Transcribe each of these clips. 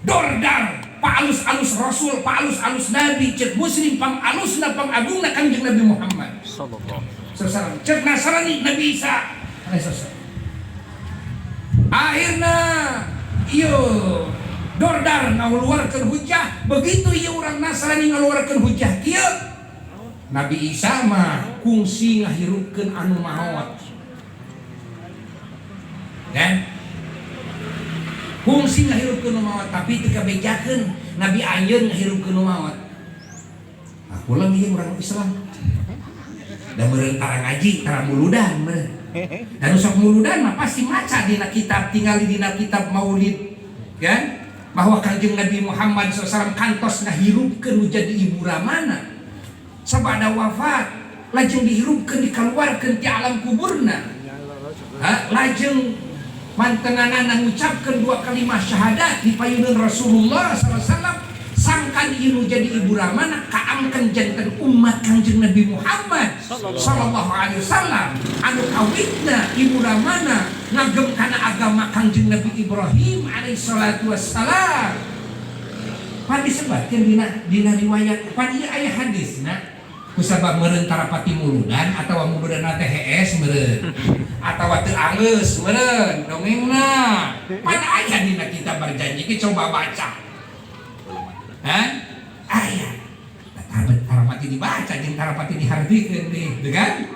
Dordar paalus-alus Rasul, paalus-alus Nabi, cek Muslim pang alusna, pang agungna Kangjeng Nabi Muhammad Sallallahu. sallallahu. Cek Nasrani Nabi Isa alaihissalam. Akhirna ieu Dordar ngaluarkeun hujah begitu. Ieu urang Nasrani ngaluarkeun hujah kieu: Nabi Isa mah kungsi ngahirupkeun anu maot kan, kungsi ngahirupkeun nu maot, tapi teu kabejakeun Nabi anjeun ngahirupkeun nu maot. Nah, pulang ieu urang Islam da meureun tara ngaji, tara muludan meureun. Dan sok muludan mah pasti maca dina kitab, tinggal dina kitab Maulid kan, bahwa Kanjeng Nabi Muhammad SAW kantos ngahirupkeun nu jadi ibu ramana sabada wafat, lajeng dihirupkeun, dikeluarkeun ti alam kuburna. Ha, lajeng mantenanana ngucapkeun dua kalimat syahadat di payuneun Rasulullah SAW, sangkan ieu nu jadi ibu ramana kaangkan janten umat Kanjeng Nabi Muhammad sallallahu alaihi wasallam, anu kawitna ibu ramana ngagem kana agama Kanjeng Nabi Ibrahim alaihi salatu wassalam. Pan disebatkeun dina dina riwayat, pan ieu aya hadisna. Kusabab meureun tarapati muludan atawa muludan teh hees meureun atawa teu anggeus meureun dongengna, pan aya dina kitab Barzanji ge, coba baca. Hah? Aya. Tarapati dibaca jeung tarapati dihartikeun deh, gitu kan?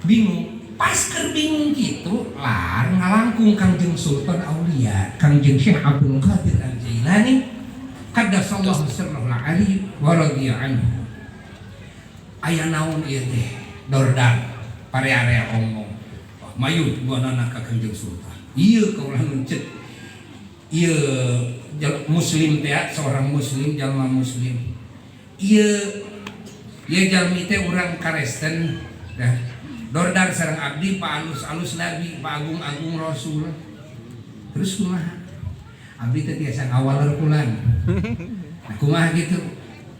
Bingung. Pas keur bingung gitu, lar ngalangkung Kangjeng Sultan Aulia, Kangjeng Syekh Abdul Qadir Al-Jailani qaddasallahu sirrahul ali wa radiya anhu. Aya naon ieu teh? Dordar parea-area omong. Wah, mayu duanana ka Kangjeng Sultan. Ieu kaulah nu cek ieu muslim teh, seorang muslim, jalma muslim. Ieu ieu jalmi teh urang Karesten dah. Dordar sareng abdi paalus-alus nabi, paagung-agung rasul. Terus kumaha? Abdi teh tiasa ngawaler kulan. Nah, kumaha gitu?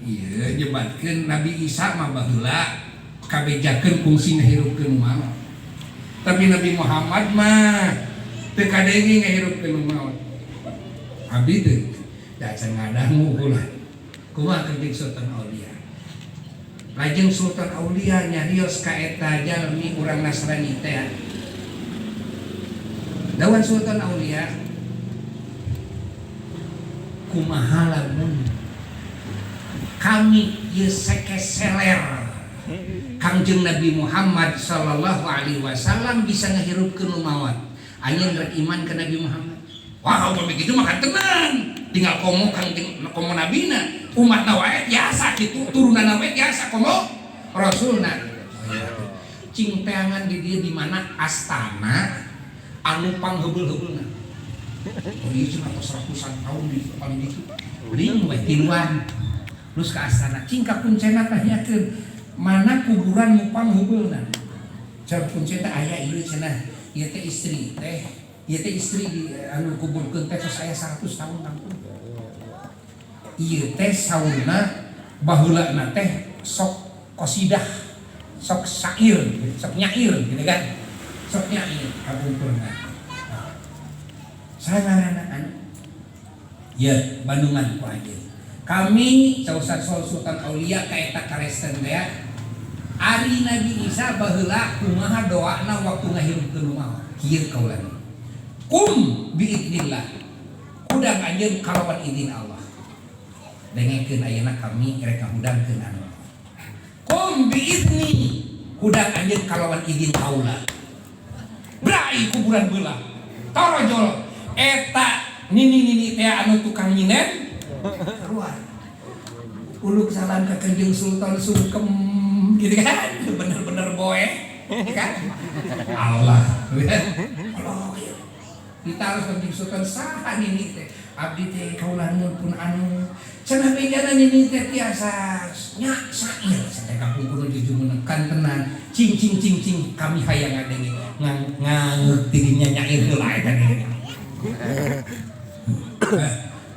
Iya, nyebatkeun Nabi Isa mah baheula kabejakeun kungsi ngahirupkeun maot. Tapi Nabi Muhammad mah teu kadenge ngahirupkeun maot. Abdi teh da can ngadangu kula. Kumaha Kanjeng Sultan Aulia? Lajeng Sultan Aulia nyarios ka eta jalmi urang Nasrani teh. Dawan Sultan Aulia, kumaha lamun kami ieu sekeseler Kangjeng Nabi Muhammad sallallahu alaihi wasallam bisa ngahirupkeun nu maot? Anjeun rek iman ke Nabi Muhammad? Wah, kalau begitu mah tenang, tinggal komo Kangjeng, komo nabina, umatna wae biasa gitu, turunanna wae biasa komo rasulna. Cing teangan di dia di mana astana anu pangheubeul-heubeulna. Oh iya, cuma tos ratusan tahun di paling itu ring we tiluan. Terus ke astana, cing ka kuncena tanyakeun mana kuburan nu pangheubeulna. Car kuncen teh aya ieu cenah, ieu teh istri teh, ieu teh istri di anu kuburkeun teh tos aya 100 tahun langkung. Ieu teh saurna baheulana teh sok kosidah, sok syair, sok nyair gitu kan, sok nyair kapungkurna. Saya ngaranna anu ya Bandungan ku anjeun kami. Sausat Sultan Aulia ka eta Karesten teh, ari Nabi Isa baheula kumaha doana waktu ngahirupkeun maot? Kieu kaulana: "Qum biidnillah," hudang anjeun kalawan izin Allah. Dengekeun, ayeuna kami rek ngahudangkeun anu. "Qum biizni," hudang anjeun kalawan izin kaula. Brai kuburan belah, torojol eta nini-nini teh anu tukang nyinen keluar, uluk salam ke Kanjeng Sultan, sungkem gitu kan, bener-bener boe kan. Allah Allah ya. Kita harus Kanjeng Sultan, saha nini teh? Abdi teh kaula pun anu cenah bejana nini teh tiasa nya sair sampai kapungkur jujumenekan tenan. Cing cing cing cing, kami hayang ngadenge ngang ngangeuk dirinya nyair heula eta.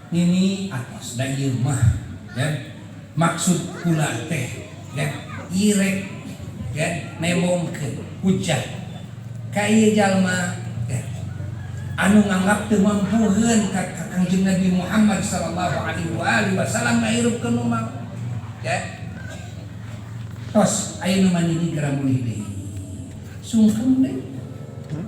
Nini atos da ieu mah ya maksud kula teh ya irek ya nembongkeun hujah ka ieu jalma ya. Anu nganggap teu mampuheun ka ka Kangjeng Nabi Muhammad sallallahu alaihi wa alihi wasallam ngahirupkeun nu maot. Ya. Tos ayeuna mah nini geura mulih deui. Sungkem deui.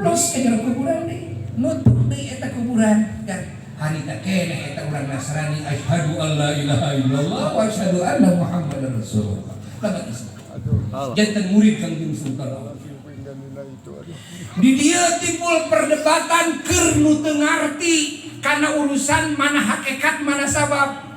Los ke jero kuburan deui. Nutup deui eta kuburan kan. Harita keneh eta urang Nasrani, asyhadu alla ilaha illallah wa asyhadu anna Muhammadar Rasulullah. Labat Islam. Janten murid Kangjeng Sultan. Di dieu timbul perdebatan keur nu teu ngarti karena urusan mana hakikat, mana sabab.